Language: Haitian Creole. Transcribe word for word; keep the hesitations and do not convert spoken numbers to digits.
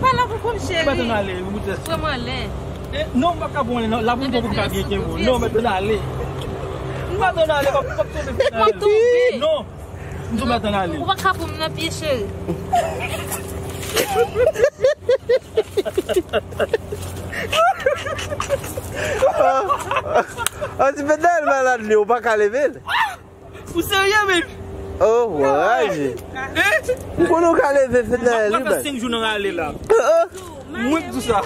Pa la pou kòm cheri. Mwen tann ale, mwen tann. Pran m anlè. Eh, non, m pa ka pran anlè, non. La pou m pran pou m ka gen kenbe. Non, mwen tann ale. M pa tann ale, m ap tonbe. M ap tonbe. Non. M tou mèt ann ale. Ou pa ka pran m nan pye, cheri. An ti Fednel malad li, ou pa ka leve l. Ou serye, men? Oh, wè, raje. M konnen ou ka leve Fednel li, bay. Senk jou nan rale la. Mwen di sa.